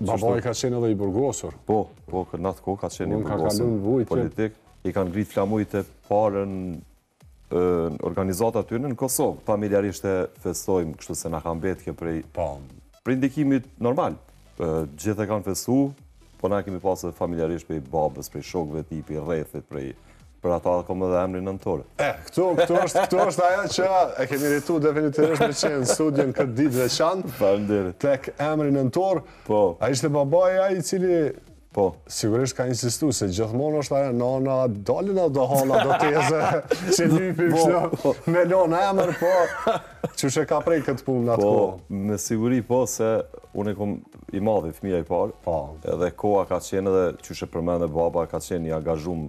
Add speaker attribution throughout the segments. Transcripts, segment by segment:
Speaker 1: Babai ka qenë edhe i burgosur.
Speaker 2: Po, po, në atë kohë ka qenë i burgosur. Politik. I kanë ngrit flamujt e parë në organizata tyne në Kosovë. Familjarisht e festojmë, kështu se na ka mbet kjo prej, po. prej ndikimit normal. Gjithë e kanë festu, po na kemi pasë familjarisht prej babës, prej shokëve tij, prej rrethit, prej për ata kom edhe emrin Nëntor.
Speaker 1: E, këtu, këtu është, këtu është ajo që e ke meritu definitivisht me qenë në studio në këtë ditë veçantë.
Speaker 2: Faleminderit.
Speaker 1: Tek emri Nëntor.
Speaker 2: Po.
Speaker 1: A ishte babai ai i cili
Speaker 2: Po.
Speaker 1: Sigurisht ka insistu se gjithmonë është ajo nana, dalin ato do hana, do teze, që lypi po, kështu, po. me lonë emër, po, qysh e ka prej këtë punë në atë
Speaker 2: po, kohë. Me siguri po, se unë e kom i madhi, fëmija i parë,
Speaker 1: po.
Speaker 2: edhe koha ka qenë edhe, qysh e përmende baba, ka qenë i angazhum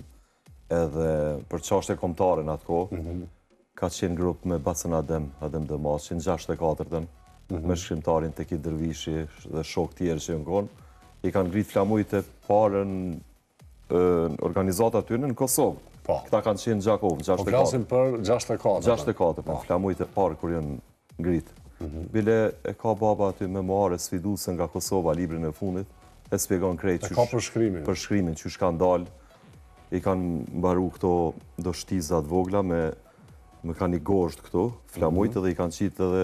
Speaker 2: edhe për çashtje kombëtare në atë kohë, mm -hmm. ka qenë grup me Bacën Adem, Adem Demaçin, 64-ën, mm -hmm. me shkrimtarin Teki Dërvishi dhe shokë tjerë që janë konë, i kanë ngrit flamujt e parë në organizata tyne në Kosovë.
Speaker 1: Po.
Speaker 2: Këta kanë qenë në Gjakovë, në
Speaker 1: 64. Po flasim për 64.
Speaker 2: 64, po, flamujt e parë kur janë ngrit. Mhm. Bile e ka baba aty memoare sfiduse nga Kosova, librin e fundit, e spjegon krejt
Speaker 1: qysh... E ka përshkrimin.
Speaker 2: Përshkrimin, qysh kanë dalë, i kanë mbaru këto do shtiza të vogla me, me kanë një gozhdë këto, flamujt mm -hmm. edhe i kanë qitë edhe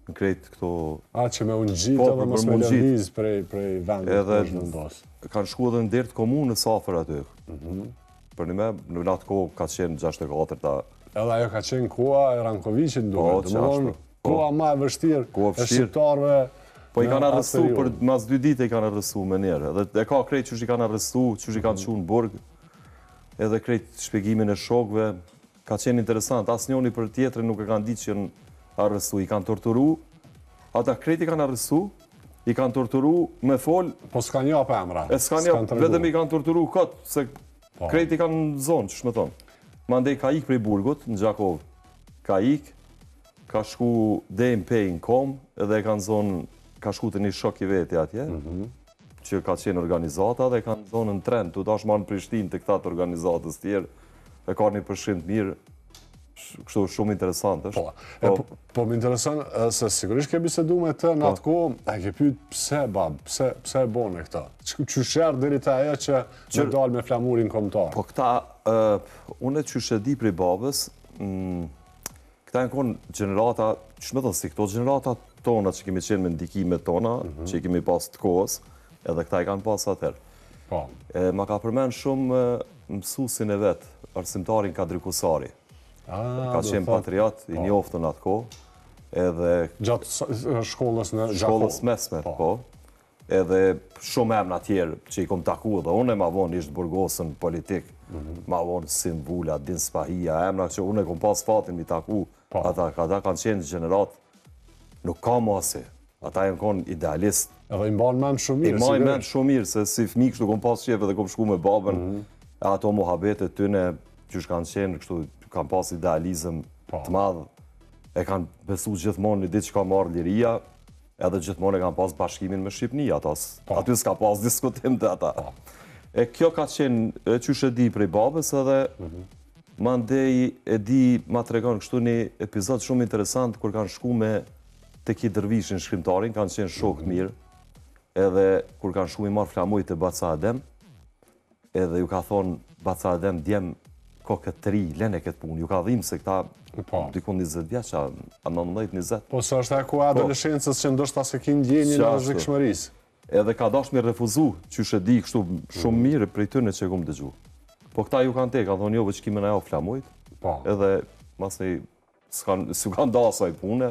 Speaker 2: në krejt këto...
Speaker 1: A, që me u ngjit po, edhe mos me lëviz prej, prej vendit edhe ku është vendos.
Speaker 2: Kanë shku edhe në derë të komunës afër aty. Mm -hmm. Për një me, në atë kohë ka qenë 64-ta.
Speaker 1: Edhe ajo ka qenë koha e Rankoviqit, në
Speaker 2: duhet. Po, qashtu.
Speaker 1: Po. Koha ma e vështirë e shqiptarëve
Speaker 2: Po i kanë arrestu, për mas dy dite i kanë arrestu menjëherë. Edhe e ka krejt qysh i kanë arrestu, qysh i kanë mhm. çu në burg, edhe krejt shpjegimin e shokëve. Ka qenë interesant, asnjoni për tjetrin nuk e kanë ditë që janë arrestu, i kanë torturu, ata krejt i kanë arrestu, i kanë torturu me fol.
Speaker 1: Po s'kanë jap emra.
Speaker 2: E s'kanë jap, vetëm i kanë torturu kot, se po. krejt i kanë zonë, qysh me thonë. Mandej ka ik prej burgut, në Gjakovë. Ka ik, ka shku deri në Pejë në kom, edhe e kanë zonë, ka shku te një shok i veti atje, mm që ka qenë organizata, dhe e kanë zonë në tren, tu dash me ardh në Prishtinë te këta të organizatës tjerë, e ka një përshkrim të mirë, kështu shumë interesant
Speaker 1: është. Po, e, po, po më intereson se sigurisht ke bisedu me të në po. atë kohë, a ke pyet pse bab, pse pse e bone këtë? Qysh erdh deri te ajo që që dal me flamurin kombëtar?
Speaker 2: Po këta, uh, unë qysh e di prej babës, mm, këta janë konë gjenerata, qysh me thonë, si këto gjenerata tona që kemi qenë me ndikime tona, mm -hmm. që i kemi pas të kohës, edhe këta i kanë pas atëherë.
Speaker 1: Po.
Speaker 2: E, ma ka përmend shumë mësusin e vet, arsimtarin Kadri Kusari. Ah, ka qenë patriot i po. njoftun në atë kohë. Edhe
Speaker 1: gjatë shkollës në
Speaker 2: Gjakovë. Shkollës mesme, po. po. Edhe shumë emna tjerë që i kom taku edhe unë, ma vonë ish të burgosun politik, mm -hmm. ma vonë Sim Vula, Din Spahia, emna që unë e kom pas fatin mi taku, po. ata, ata kanë qenë gjeneratë, nuk ka ma si, Ata janë konë idealist.
Speaker 1: Edhe i mban mend shumë
Speaker 2: mirë. I maj mend shumë mirë, se si fëmijë kështu kom pas qef edhe kom shku me babën. Mm -hmm. E ato muhabetet tyne, qysh kanë qenë, kështu kanë pas idealizëm po. të madh. E kanë besu gjithmonë një ditë që ka me ardh liria, edhe gjithmonë e kanë pas bashkimin me Shqipni, ata, po. aty s'ka pas diskutim te ata. Po. E kjo ka qenë, e qysh e di prej babës edhe, mm -hmm. mandej e di, ma tregon kështu një epizod shumë interesant, kur kanë shku me Teki Dërvishin shkrimtarin, kanë qenë shokë të mirë, edhe kur kanë shku mi marrë flamujt te Baca Adem, edhe ju ka thonë Baca Adem djem kokët të ri, lene këtë punë, ju ka dhimë se këta po. dikun 20 vjeç, a 19, 20.
Speaker 1: Po, se është e koha e po. adoleshencës që ndoshta s'e ki ndjenjën e rrezikshmërisë.
Speaker 2: Edhe ka dasht mi refuzu, qysh e di kështu shumë mm. mirë prej tyne që e kom dëgju. Po këta ju kanë te, kanë thonë jo, veç ki me na jap flamujt, po. edhe masnej S'u kanë da asaj pune,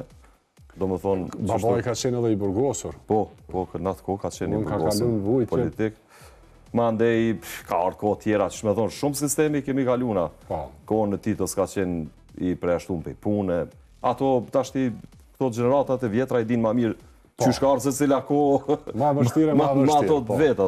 Speaker 2: domethonë...
Speaker 1: Babai ka qenë edhe i burgosur.
Speaker 2: Po, po, në atë kohë ka qenë i burgosur politik. Mandej, ka ardhë kohë tjera, qysh me thonë, shumë sistemi kemi kalu na. Po. Kohën e Titos ka qenë i përjashtun prej pune. Ato, tashti, këto gjeneratat e vjetra i din ma mirë, po. qysh ka ardhë secila kohë.
Speaker 1: Ma vështirë, ma vështirë.
Speaker 2: Ma ato të po. vetat.